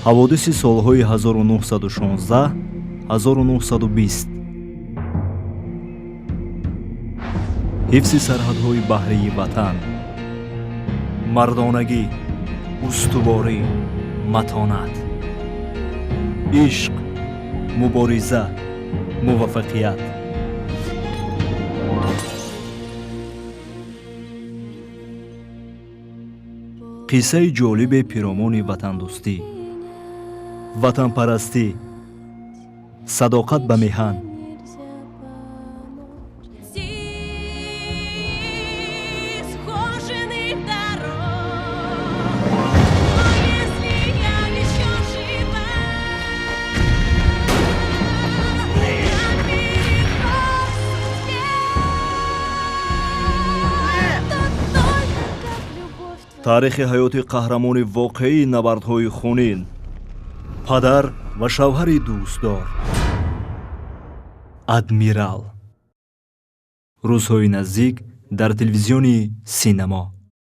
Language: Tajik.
Ҳаводиси солҳои 1916, 1920, ҳифзи сарҳадҳои баҳрии ватан, мардонагӣ, устуворӣ, матонат, ишқ, мубориза, муваффақият. Қиссаи ҷолибе пиромони ватандӯстӣ, ватанпарастӣ, садоқат ба меҳан. Схоженных дорог. Но если я еще жива, наперекор судьбе, то только как любовь твоя. Таърихи ҳаёти қаҳрамони воқеии набардҳои хунин, падар ва шавҳари дӯстдор, адмирал. Рӯзҳои наздик дар телевизиони Синемо.